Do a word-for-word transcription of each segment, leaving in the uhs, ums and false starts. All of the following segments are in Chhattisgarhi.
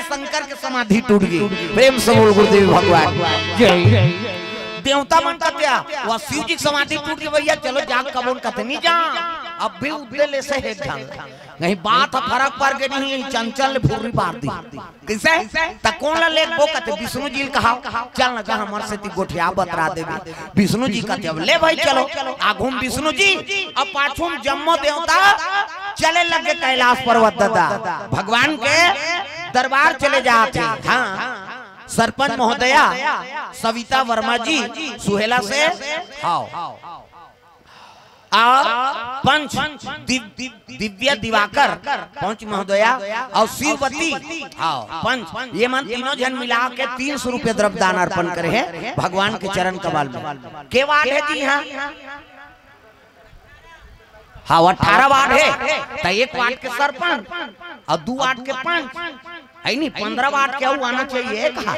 शंकर के समाधि टूट गे। प्रेम से बोल गुरुदेव भगवान। जय। देवता मन कथे, "वह शिव जी के समाधि टूट गे भैया, चलो जाग कबोन कथे नहीं जा।" अब भी उद्दे ले से हे ढंग। नहीं, बात ह फरक पर गे नहीं, चंचल ले फुर्री पार दी। कइसे? त कोन ला लेगबो कथे, "विष्णु जी ल कहाव, चल न गा हमर सेती गोठिया बतरा देबे।" विष्णु जी कथे, "अब ले भाई चलो।" आघू म विष्णु जी, अब पाछू म जम्मो देवता चले लगे कैलाश पर्वत ददा। भगवान के दरबार चले जात हे। हाँ, सरपंच महोदया सविता वर्मा जी सुहेला से, हाव। अउ पंच दिव-, दिव्या दिवाकर, पंच महोदया, अउ शिववती, हाँ, पंच, ये मन तीनों झन मिला के तीन सौ रुपया द्रव्य दान अर्पण करे हे भगवान के चरण कमल में। के वार्ड हे जी? हाँ, हाँ, अठारह वार्ड हे, त एक वार्ड के सरपंच अउ दू वार्ड के पंच, हे नी, पन्द्रह वार्ड के अउ आना चाहिए, कहा।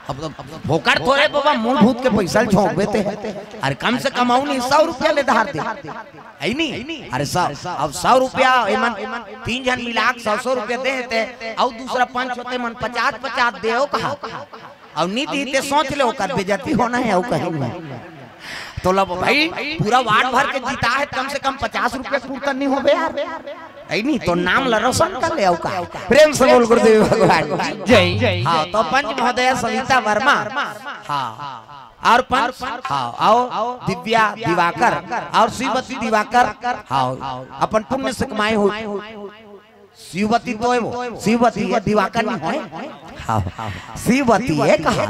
अब, अब, अब भोकर थोरे बाबा, मूलभूत के पैसा ल झोंकबे ते। अरे कम से कम अउ नहीं, सौ रुपया ले धार दे, हे नी? अरे सौ, अब सौ रुपया, एमन तीन झन मिला के सौ, सौ रुपया दे ते, अउ दूसरा पंच होते मन पचास, पचास दे, ओ कहा। अउ नी दी ते सोच ले, ओकर बेइज्जती होना हे, अउ कहीं नहीं। तो लब भाई, पूरा वार्ड भर के जीता हे, कम से कम पचास रुपया पूरता नहीं होबे यार, हे नी? तो नाम ला रोशन कर ले, अउ का? प्रेम से बोल गुरुदेव भगवान की जय। हाँ, तो पंच महोदया सविता वर्मा, हाँ, अउ पंच, हाँ, अउ दिव्या दिवाकर, अउ श्रीमती दिवाकर, हाँ, अपन पुण्य से कमाए हुए। शिववती तो हे वो, शिववती हे, दिवाकर नहीं होय। हाँ, शिववती हे कहा।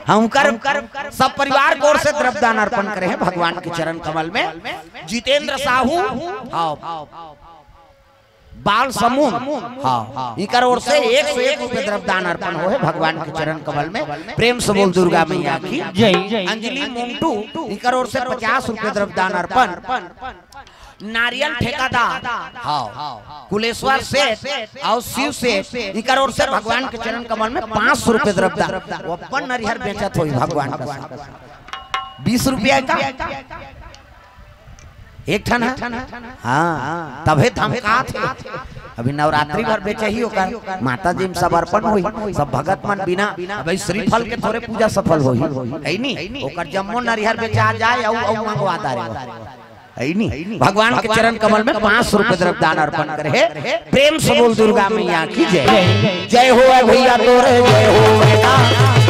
हाँ, उनकर सब परिवार के ओर से द्रव्य दान अर्पण करे हे भगवान के चरण कमल में। जितेंद्र साहू, हाँ, बाल समूह, हाँ, इनकर ओर से एक सौ एक रुपया द्रव्य दान अर्पण होय हे भगवान के चरण कमल में। प्रेम से बोल दुर्गा मैया की जय। अंजलि मोंटू, इनकर ओर से पचास रुपया द्रव्य दान अर्पण। नारियल ठेकेदार, हाँ, कुलेश्वर सेठ अउ शिव सेठ, इनकर ओर से भगवान के चरण कमल में पाँच सौ रुपया द्रव्य दान। वो अपन नरिहर बेचत होही भगवान का साथ। बीस रुपया का एक ठन हे। हाँ, तभे धमकात हे। अभी नवरात्रि भर बेचही ओकर, माता जी में समर्पण होही, सब भगत मन बिना, अबे श्रीफल के थोरे पूजा सफल होही, हे नी? ओकर जम्मो नरिहर बेचा जाए, अउ, अउ मंगवा डारे, हे नी? भगवान के चरण कमल में पाँच सौ रुपया द्रव्य दान अर्पण करे हे। प्रेम से बोल दुर्गा मैया की जय। जय हो भैया तोरे, जय हो ना,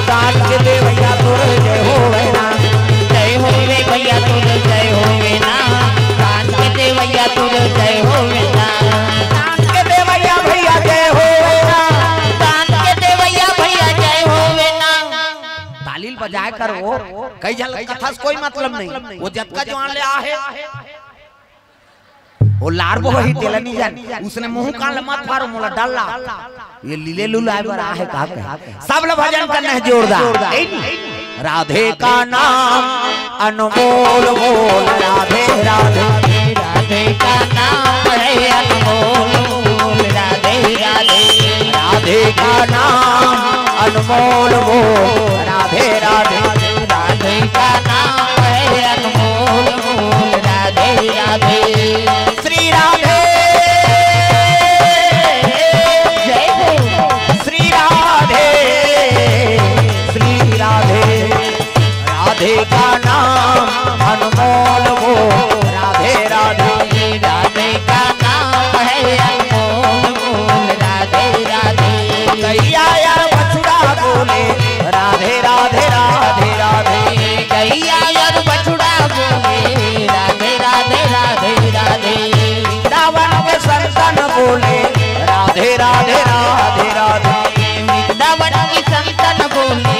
दान के दे भैया तोरे, जय हो ना। जय हो रे भैया तोरे, जय हो ना, दान के दे भैया तोरे, जय हो ना। दान के दे भैया, भैया जय हो ना, दान के दे भैया, भैया जय हो ना। ताली ल बजाए कर वो, कई झन कथा से कोई मतलब नहीं, वो जतका जुआर ले आहे। वो लार बो ही तेला नहीं जान, उसने मुंह कान ल मत फारो, मोला डर ला। ये लीले लुलाए बर आहे का कहे। सब ल भजन करना हे जोरदार। राधे का नाम अनमोल बोल, राधे राधे। राधे का नाम है अनमोल बोल, राधे राधे। राधे का नाम अनमोल बोल, राधे राधे। राधे का नाम है अनमोल बोल, राधे राधे। श्री राधे, जय हो। श्री राधे, श्री राधे। राधे का नाम अनमोल बोल, राधे राधे। राधे का नाम है अनमोल बोल, राधे राधे। गैया यार बछड़ा बोले, राधे राधे, राधे राधे। गैया यार बछड़ा बोले, राधे राधे, राधे राधे। वृंदावन के संतन बोले, राधे राधे, राधे राधे। वृंदावन की संतन बोले,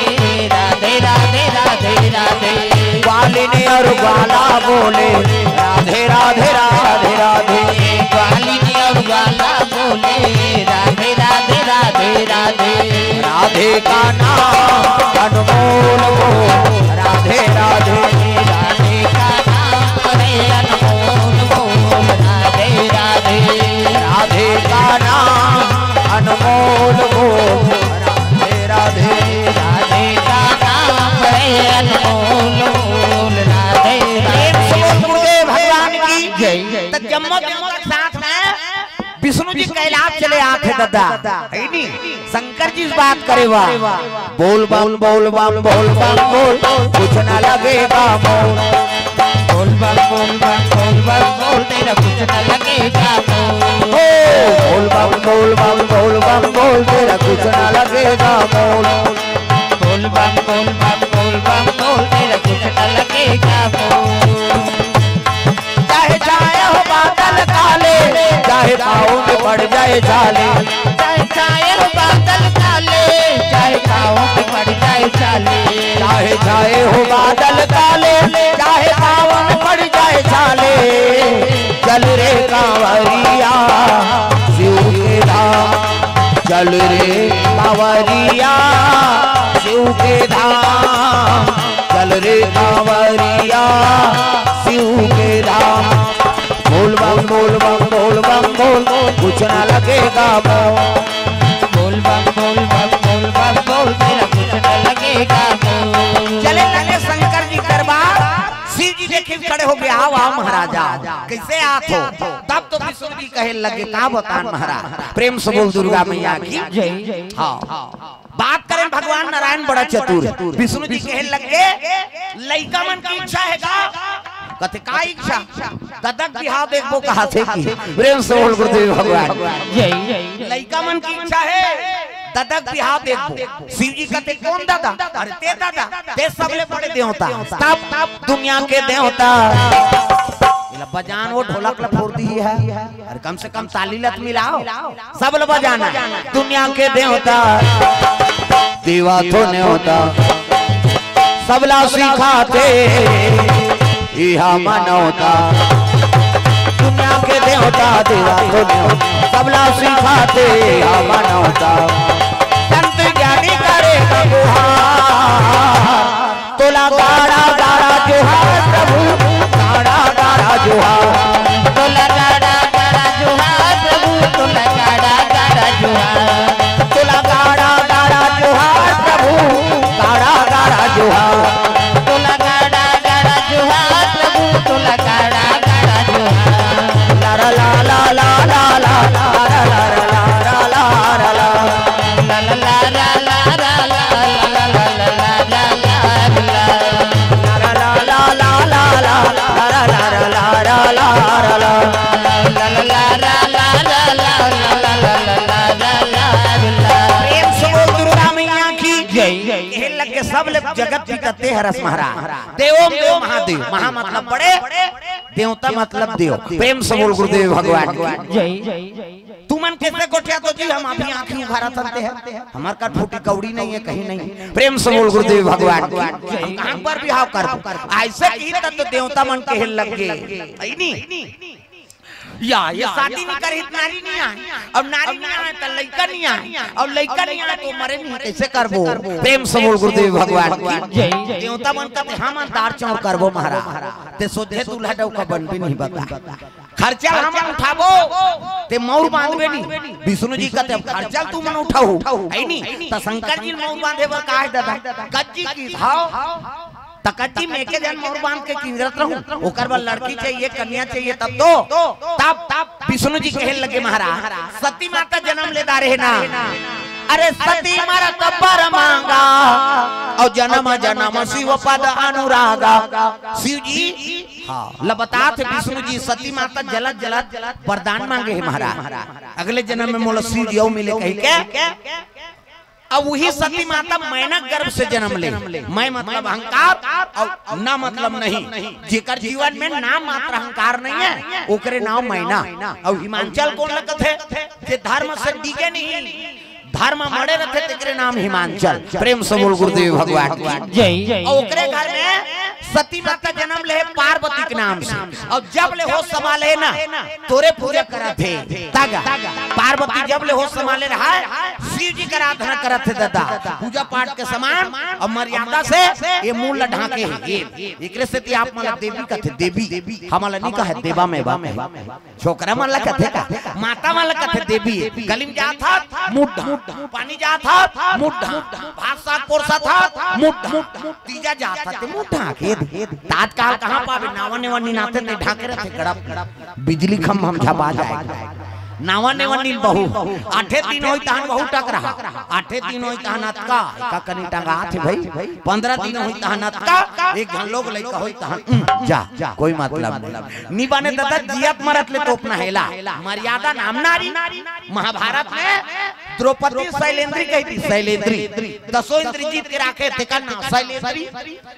राधे राधे, राधे राधे। ग्वालिनी और ग्वाला बोले, राधे राधे, राधे राधे। ग्वालिनी और ग्वाला बोले, राधे राधे, राधे राधे। राधे का नाम अनमोल बोल, राधे राधे। राधे का नाम है अनमोल बोल, राधे राधे। राधे का नाम अनमोल बोल, राधे राधे। राधे का नाम है अनमोल बोल, राधे राधे। प्रेम से बोल गुरुदेव भगवान की जय। त जम्मो जम्मो के साथ में विष्णु जी कैलाश चले आथे ददा, हे नी? शंकर जी से बात करे बा। बोल बम, बोल बम, बोल बम, बोल, कुछ ना लगेगा मोल। बोल बम, बोल बम, बोल बम, बोल, तेरा कुछ ना लगेगा मोल। हो, बोल बम, बोल बम, बोल बम, बोल, तेरा कुछ ना लगेगा मोल। बोल बम, बोल बम, बोल बम, बोल, तेरा कुछ ना लगेगा मोल। चाहे छाए हो बादल काले, चाहे पाँव में पड़ जाए छाले। चाहे छाए हो बादल काले, चाहे पाँव में पड़ जाए छाले। चाहे छाए हो बादल काले, चाहे पाँव में पड़ जाए छाले। चल रे कांवरिया शिव के धाम, चल रे कांवरिया शिव के धाम, चल रे कांवरिया शिव के धाम। बोल बम, बोल बम, बोल बम, बोल, कुछ ना लगेगा मोल। बोल बम, बोल बम, बोल बम, बोल, तेरा कुछ ना लगेगा मोल। चले लगे शंकर जी दरबार, शिव जी देखे खड़े हो गए, आओ, आओ महाराजा, कैसे आत हो? तब तो विष्णु जी कहे लगे, का बतान महाराज, प्रेम से बोल दुर्गा मैया की। जय। हाँ। बात करें भगवान नारायण बड़ा चतुर, विष्णु जी कहे लगे, लइका मन की इच्छा हे का? कथे का इच्छा? ददा के बिहाव देखबो कहाथे कि। प्रेम से बोल गुरुदेव भगवान। जय। लइका मन की इच्छा हे, ददा के बिहाव देखबो। शिव जी कथे कोन ददा? अरे ते ददा, ते सबले बड़े देवता, तब दुनिया के देवता। एला बजान वो ढोलक ला फोड़ दिही है। अरे कम से कम ताली ला तो मिलाओ, सब ला बजाना। दुनिया के देवता, देवा तो न्योता, सबला सिखाथे इहा मनौता। दुनिया के देवता, देवा तो न्योता, सबला सिखाथे इहा मनौता। संत ज्ञानी करे गुहार, तोला गाड़ा गाड़ा जोहार प्रभु, गाड़ा गाड़ा जोहार। तोला गाड़ा गाड़ा जोहार प्रभु, तोला गाड़ा गाड़ा जोहार। तोला गाड़ा गाड़ा जोहार प्रभु, गाड़ा गाड़ा जोहार। तोला गाड़ा गाड़ा जोहार प्रभु, तोला गाड़ा गाड़ा जोहार। ला ला ला ला ला ला ला ला ला ला ला ला ला। प्रेम से बोल दुर्गा मैया की जय। कहे लग के सब ले जगत पिता ते हरस महाराज। देवों में देव महादेव, महा मतलब बड़े, देवता मतलब देव। प्रेम से बोल गुरुदेव भगवान की जय। तुमन कैसे गोठियाथो जी, हम अभी आँखी उघारत हन ते ह, हमर कठपुटी कौड़ी नहीं है कहीं नहीं। प्रेम से बोल गुरुदेव भगवान की। हम कहाँ पर बिहाव करबो? ऐसे की तब तो देवता मन कहे लग गे, है नी? या, ये शादी नहीं करही त नारी नहीं आए, अब नारी नहीं आए त लइका नहीं आए, अब लइका नहीं आए तो मरे नहीं, कैसे करबो? प्रेम से बोल गुरुदेव भगवान की। जय। देवता मन कथे हम दार चाउर करबो महाराज, ते सोझे दूल्हा डौका बनबे नहीं बता। खर्चा हमन उठाबो, ते मउर बांधबे नी। विष्णु जी कथे, "अब खर्चा तुमन उठाहू, है नी? त शंकर जी मउर बांधे बर का हे ददा?" कच्ची की भाव, त कच्ची में एके झन मउर बांध के किंजरत रहूं, ओकर बर लड़की चाहिए, कन्या चाहिए, तब तो, तब, तब विष्णु जी कहे लगे, "महाराज, सती माता जन्म ले डारे हे ना, अरे सती मरत बर मांगा, अउ जन्म जन्म शिव पद अनुरागा।" शिव जी हाँ, ल बतात हे विष्णु जी, सती माता जलत जलत वरदान मांगे हे महाराज, अगले जन्म में मोला शिव जी अउ मिले कहि के। अब वही सती माता मैना गर्भ से जन्म ले। मैं मतलब अहंकार अउ ना मतलब नहीं। जेकर जीवन में नाम मात्र अहंकार नहीं है, ओकरे नाम मैना। अउ हिमांचल कोन लगत हे? जे धर्म से डिगे नहीं, धर्म मड़े रथे, तेकरे नाम हिमांचल। प्रेम से बोल गुरुदेव भगवान की जय। अउ ओकरे घर में सती माता जन्म ले पार्वती के नाम से, अउ जब ले होश संभाले ना, तोरे पूजा करत हे। तागा पार्वती जब ले होश संभाले रहा, शिव जी के आराधना करत हे दादा, पूजा पाठ के समान अउ मर्यादा से ये मुंह ला ढांके हे। ये एकरे सेती आप मन ला देवी कथे, देवी, हमन ला नहीं कहे देवा में बा। छोकरा मन ला कथे का? माता मन ला कथे देवी। गली में जात हस, मुंह ढांक। पानी जात हस, मुंह ढांक। भात साग परोसत हस, मुंह ढांक। तीजा जात हस, ते मुंह ढांक। हे दे। त आजकाल कहाँ पाबे? नावा नेवा निनाथे ते ढांके रथे गड़प। बिजली खंभा म झपा जाए। नावा नेवा नील बहू। आठे दिन होई तहन बहू टकरहा। आठे दिन होई तहन अतका। एका कनी टंगात हे भाई। पंद्रह दिन होई तहन अतका। एक झन लोग लइका होई तहन, उम, जा, कोई मतलब नहीं। नी बने ददा, जियत मरत ले तोपना हेला। मर्यादा नाम नारी। महाभारत में द्रौपदी शैलेंद्री कही थी, शैलेंद्री। दसों इंद्री जीत के राखे, तेकर नाम शैलेंद्री।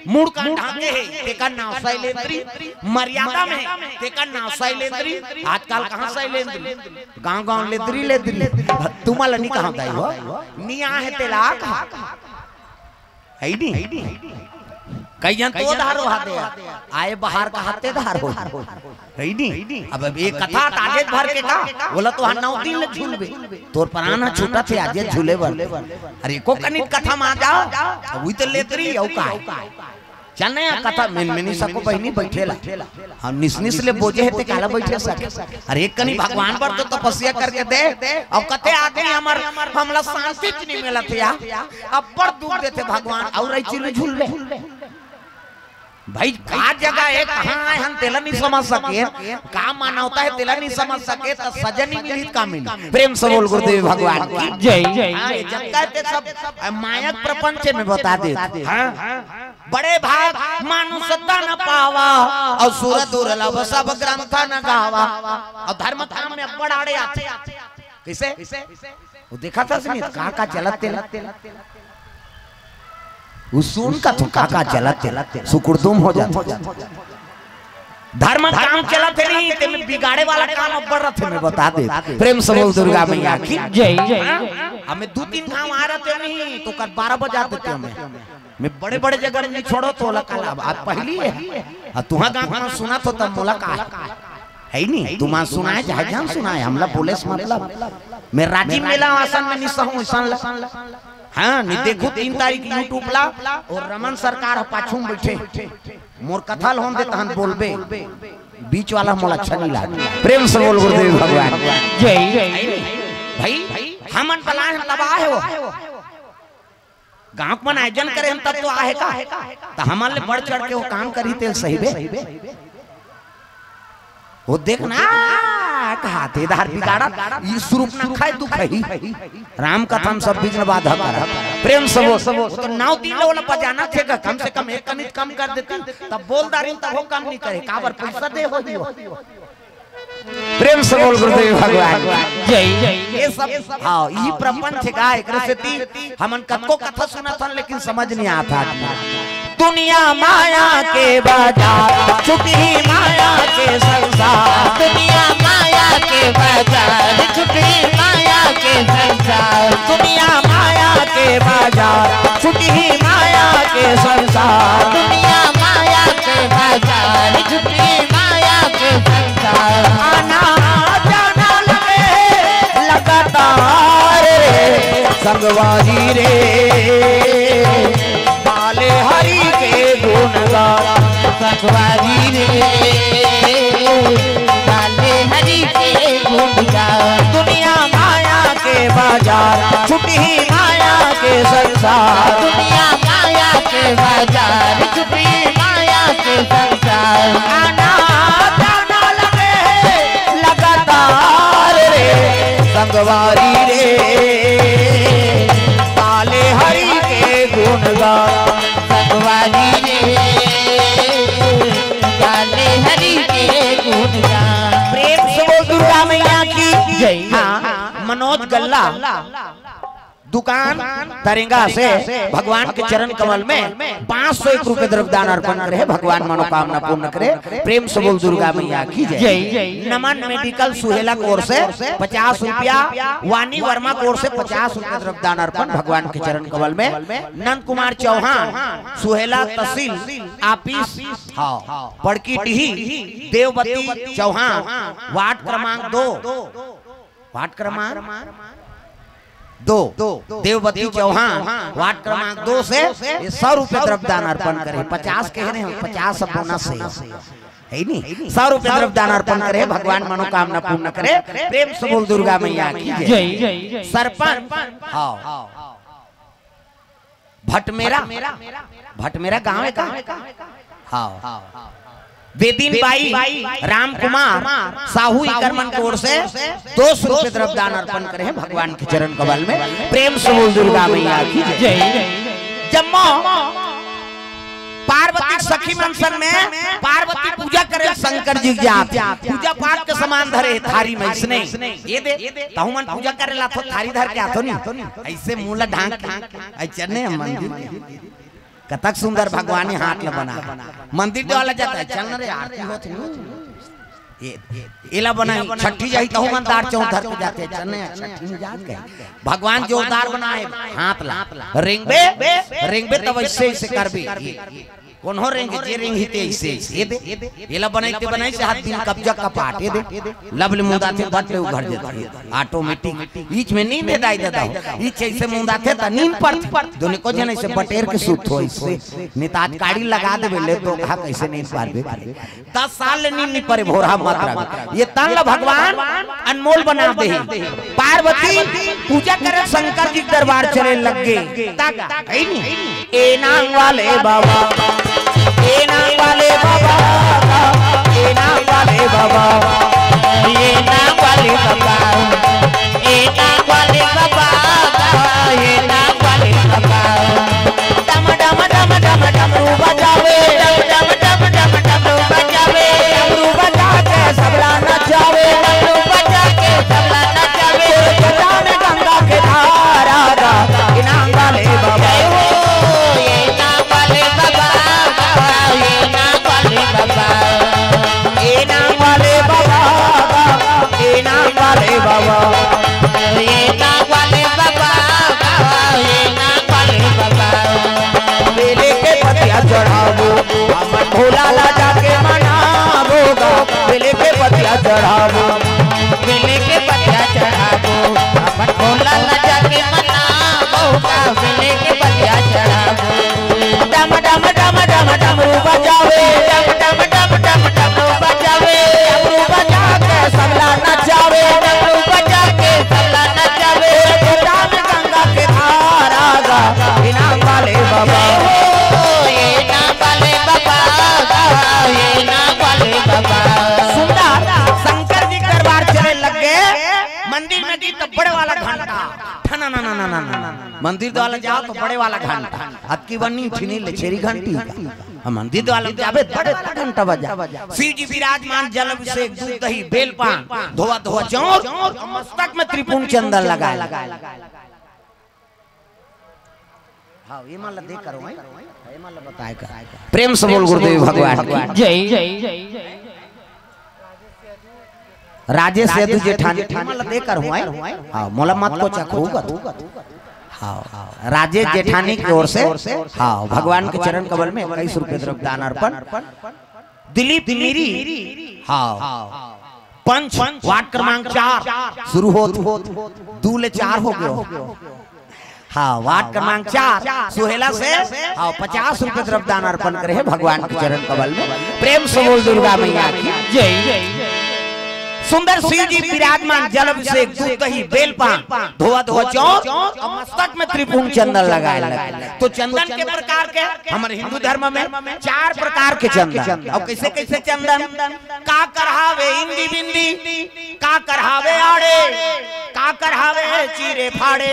मूड़ कान ढांके हे, तेकर नाम शैलेंद्री। मर्यादा में हे, तेकर नाम शैलेंद्री। आजकल कहाँ शैलेंद्री? गांव गांव लेदरी लेदरी। तुमला नी कहा दाई हो, नी आहे तेला कहा। है नी? कइयन तो धारो हाथे, आए बाहर कहाते धारो। है नी? अब, अब एक कथा त आजेच भर के का, बोला तो नौ दिन ले झूलबे। तोर प्राण ह छूटत हे आजेच झूले बर। अरे एको कनिक कथा मा जाओ, अब उही तो लेदरी अउ का। चल ना, कथा मिनमिनी सको बहिनी बइठे ला। हम निस निस ले बोजे हे ते काला बइठे सके। अरे एक कनी भगवान बर तो तपस्या करके दे। अउ कते आदमी हमर, हमला शांति च नहीं मिलत हे यार। अब्बड़ दुख देथे भगवान, अउ रही चिल्लू झूलबे। भाई का जगह हे, कहाँ आए हन तेला नहीं समझ सके, का मानवता हे तेला नहीं समझ सके, त सजा नहीं मिली त का मिली? प्रेम से बोल गुरुदेव भगवान की जय। हाँ, ये जगह ते सब मायक प्रपंच में बता दे। हाँ? बड़े भाग मानुष तन पावा, अउ सुर दुर्लभ सब ग्रंथ न गावा। अउ धर्म काम में अब्बड़ आड़े आथे। कइसे? वो देखा था सुमित, का का चलत तेला। वो सुन का तो का का चलत तेला, सुकुड़दुम हो जात। धर्म काम चलत हे नहीं, ते में बिगाड़े वाला काम अब्बड़ रथे, मैं बता दे। प्रेम से बोल दुर्गा मैया की जय। हाँ? हमें दू तीन घाव आ रहे नहीं, तो कर बारह बजा देते हमें। मैं बड़े बड़े जगह नहीं छोड़ो तो ओला काला, अब पहली है। अब तुहा गांव में सुना तो तब मोला का है? है नहीं, तुमा सुनाए चाहे जान सुनाए, हमला बोले से मतलब। मैं राजीव मेला आसन में नहीं सहूं, ऐसा ला। हाँ, नहीं देखो तीन तारीख YouTube ला, अउ रमन सरकार ह पाछू में बइठे। मोर कथा ल होन दे तहन बोलबे, बीच वाला मोला अच्छा नहीं लागे। प्रेम से बोल गुरुदेव भगवान जय। भाई, हमन बलाए हन तबाह हे वो। गांव के मन आयोजन करे हन तब तो आहे का, त हमन ले बढ़ चढ़ के वो काम करही तेल सही बे। वो देख ना, कहाथे धार बिगाड़ा, ये सुरूप ना खाए दुख ही। राम कथा में सब विघ्न बाधा करा। प्रेम से बोल, वो तो नौ दिन ले ओला बजाना थे का, कम से कम एक कनिक कम कर देती, तब बोल दारिन तब वो कम नहीं करे, काबर पैसा दे हो दियो। प्रेम से बोल गुरुदेव भगवान जय। ये सब, हाँ, ये प्रपंच का एकरे सेती हमन कतको कथा सुनत हन, लेकिन समझ नहीं आता। दुनिया माया के बाजार, छुटही माया के संसार। दुनिया माया के बाजार, छुटही माया के संसार। दुनिया माया के बाजार, छुटही माया के संसार। दुनिया माया के बाजार, छुटही माया के संसार। आना जाना लगे लगातार रे संगवारी रे, बाले हरि के गुणगान। संगवारी रे, बाले हरि के गुणगान। दुनिया माया के बाजार, छुटही माया के संसार। दुनिया माया के बाजार, छुटही माया के संसार। आना जाना लगे लगातार रे संगवारी रे, बाले हरि के गुणगान। संगवारी रे, बाले हरि के गुणगान। प्रेम से बोल दुर्गा मैया की जय। हाँ, मनोज गल्ला दुकान तरेंगा से भगवान के चरण कमल में पाँच सौ एक रुपए द्रव्य दान अर्पण करे हे, भगवान मनोकामना पूर्ण करे। प्रेम से बोल दुर्गा मैया की जय। जय। नमन मेडिकल सुहेला कोर से पचास रुपया, वानी वर्मा कोर से पचास रुपया द्रव्य दान अर्पण भगवान के चरण कमल में। नंद कुमार चौहान, सुहेला तहसील ऑफिस, हाँ, बड़की डीही, देवबती चौहान, वार्ड क्रमांक दो, वार्ड क्रमांक दो, देवबती चौहान, वार्ड क्रमांक दो से ये सौ रुपये द्रव्य दान अर्पण करे। पचास कहे रहे हम, पचास अब बोनस है, है नहीं? सौ रुपये द्रव्य दान अर्पण करे, भगवान मनोकामना पूर्ण करे। प्रेम से बोल दुर्गा मैया की जय। जय। सरपंच, हाँ, भटमेरा, भटमेरा गांव है का? हाँ, बेदिन बाई राम कुमार साहू इकर मन के ओर से दो सौ रुपये द्रव्य दान अर्पण करे हे भगवान के चरण कमल में। प्रेम से बोल दुर्गा मैया की जय। जम्मो पार्वती सखी मन संग में पार्वती पूजा करे शंकर जी के जात, पूजा पाठ के सामान धरे हे थारी में इसने। ये दे, तहु मन पूजा करे ला तो थारी धर के आथो नहीं, ऐसे मुंह ला ढांक के, ऐसे नहीं हम मंदिर के। कतक सुंदर भगवान ही हाथ ला बना। मंदिर वाला जाता है, चल न रे, आरती होत है। ये, एला बनाई, छठी जाही तहु मन दार चौधर के जाते, चल न, छठी में जात के। भगवान जोरदार बनाए, हाथ ला। रेंगबे, रेंगबे तब ऐसे, ऐसे करबे। कोनो रेंग, जे रेंग ही ते ऐसे, ऐसे। ये दे, एला बनाई ते बनाई से हाथ दिन कब्जा का पाट, ये दे। लब ले मुंदाथे, बट ले उघर जाथे। ऑटोमेटिक। ईच में नींद हे दाई ददा हो। ईच ऐसे मुंदाथे त नींद पड़थे। दोनों को जन ऐसे बटेर के सुत हो ऐसे। नितात काड़ी लगा देबे ले तो कहा कैसे नींद पारबे। दस साल ले नींद नहीं पड़े भोरहा मत रहे। ये तन ला भगवान अनमोल बना दे। पार्वती पूजा करे शंकर जी के दरबार चले लग गे। तागा, है नहीं? ए नांग वाले बाबा, ए नांग वाले बाबा, ए नांग वाले बाबा, ए नांग वाले बाबा, ए नांग वाले बाबा, ए नांग वाले बाबा। डम डम डम डम डमरू बजावे, डम डम डम डम डमरू बजावे, डमरू बजा के सबला नचावे, डमरू बजा के सबला नचावे। तोरे जटा में गंगा के धारा गा, ए नांग वाले बाबा। जय हो, ए नांग वाले बाबा, ए नांग वाले बाबा। ए नांग वाले बाबा, ए नांग वाले बाबा। ए नांग वाले बाबा, ए नांग वाले बाबा। बेले के पतिया चढ़ाबो, हमन भोला ला जाके मनाबो गा। बेले के पतिया चढ़ाबो, बेले के पतिया चढ़ाबो, हमन भोला ला जाके मनाबो गा। बेले के पतिया चढ़ाबो। डम डम डम डम डमरू बजावे, डम डम डम डम डमरू बजावे, डमरू बजा के सबला नचावे, डमरू बजा के सबला नचावे। जटा में गंगा के धारा गा, ए नांग वाले बाबा। जय हो, ए नांग वाले बाबा, ए नांग वाले बाबा। सुंदर शंकर जी के दरबार चले लग गे। मंदिर में जी तो बड़े वाला घंटा, ठना ना ना ना ना ना। मंदिर वाला जाओ तो बड़े वाला घंटा। अतकी बनी ठिनी ले छेरी घंटी। हम मंदिर वाला जाबे बड़े घंटा बजा। शिव जी विराजमान, जल अभिषेक, दूध दही, बेल पान, धोवा धोवा चाउर, मस्तक में त्रिपुंड चंदन लगाए। हाँ, ये मान ला देख करो, हैं? ये मान ला बताए कर। प्रेम से बोल गुरुदेव भगवान की। जय। राजेश यदु जेठानी, ये मान ला देख कर हुआ है। हाँ, मोला मत को चखू कर। हाँ, राजेश जेठानी की ओर से, हाँ, भगवान के चरण कमल में इक्कीस रुपये द्रव्य दान अर्पण। दिलीप मीरी, हाँ, पंच, वार्ड क्रमांक चार, शुरू होत, दू ले चार हो गयो। हाँ, वार्ड क्रमांक चार, सुहेला से, हाँ, पचास रुपये द्रव्य दान अर्पण करे हे भगवान के चरण कमल में। प्रेम से बोल दुर्गा मैया की जय। सुंदर शिव जी विराजमान, जल अभिषेक, दूध दही, बेल पान, धोवा धोवा चाउर, और मस्तक में त्रिपुंड चंदन लगाए लगे। तो चंदन के प्रकार के, हमारे हिंदू धर्म में चार प्रकार के चंदन। और कैसे कैसे चंदन? का करहावे इंदी बिंदी, का करहावे आड़े, का करहावे चीरे फाड़े,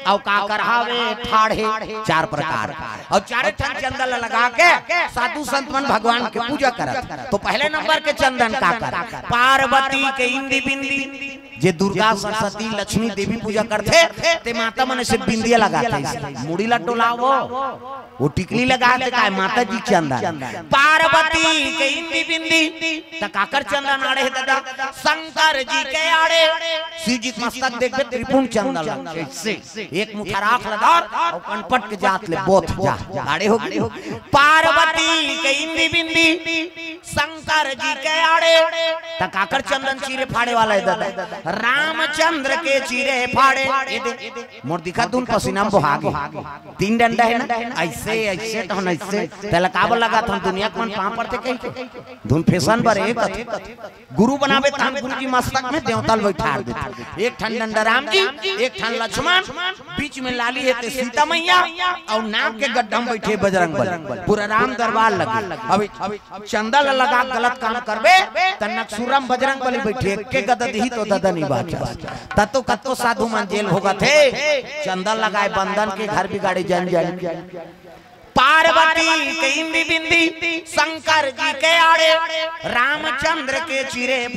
और का करहावे ठाढ़े। चार प्रकार। और चारे ठन चंदन ला लगा के साधु संत मन भगवान के पूजा करत। तो पहले नंबर के चंदन का कर? पार्वती के इंदी बिंदी। जे दुर्गा, सरस्वती, लक्ष्मी, देवी पूजा करथे, ते माता मन से बिंदिया लगाथे, मुड़ी ला डोलावो, वो टिकली लगाथे, काय माता जी चंदन। पार्वती के इंदी बिंदी, त काकर चंदन आड़े हे दादा? शंकर जी के आड़े। शिव जी के मस्तक देखबे, त्रिपुंड चंदन लगे। एक मुठा राख ला धर, और कनपट के जात ले बोथ जा, आड़े होगे। पार्वती के इंदी बिंदी, शंकर जी के आड़े, त काकर चंदन चीरे फाड़े वाला हे दादा? रामचंद्र के चीरे फाड़े। ये दे, मोर दिखा दुन पसीना में बोहा गे। तीन डंडा हे ना, अइसे, अइसे, तो अइसे। तेला काबर लगाथन दुनिया के मन पाँव परथे कहिके। धुन फैशन बर एक कथे। गुरु बनाबे तहन गुरु जी मस्तक में देवता ल बइठार देथे। एक ठन डंडा राम जी, एक ठन लक्ष्मण, बीच में लाली हे ते सीता मैया, अउ नाक के गड्ढा में बइठे बजरंग बली। पूरा राम दरबार लगे। अब चंदा ल लगा के गलत काम करबे, त नकसुरम बजरंग बली बइठे, एके गदा दिही तो ददा नइ बाचस। त तो कतको साधु मन जेल भोगत हे, चंदा लगाए बंदन के घर बिगाड़े जन जन। पार्वती के इंदी बिंदी, शंकर जी के आड़े, रामचंद्र के चीरे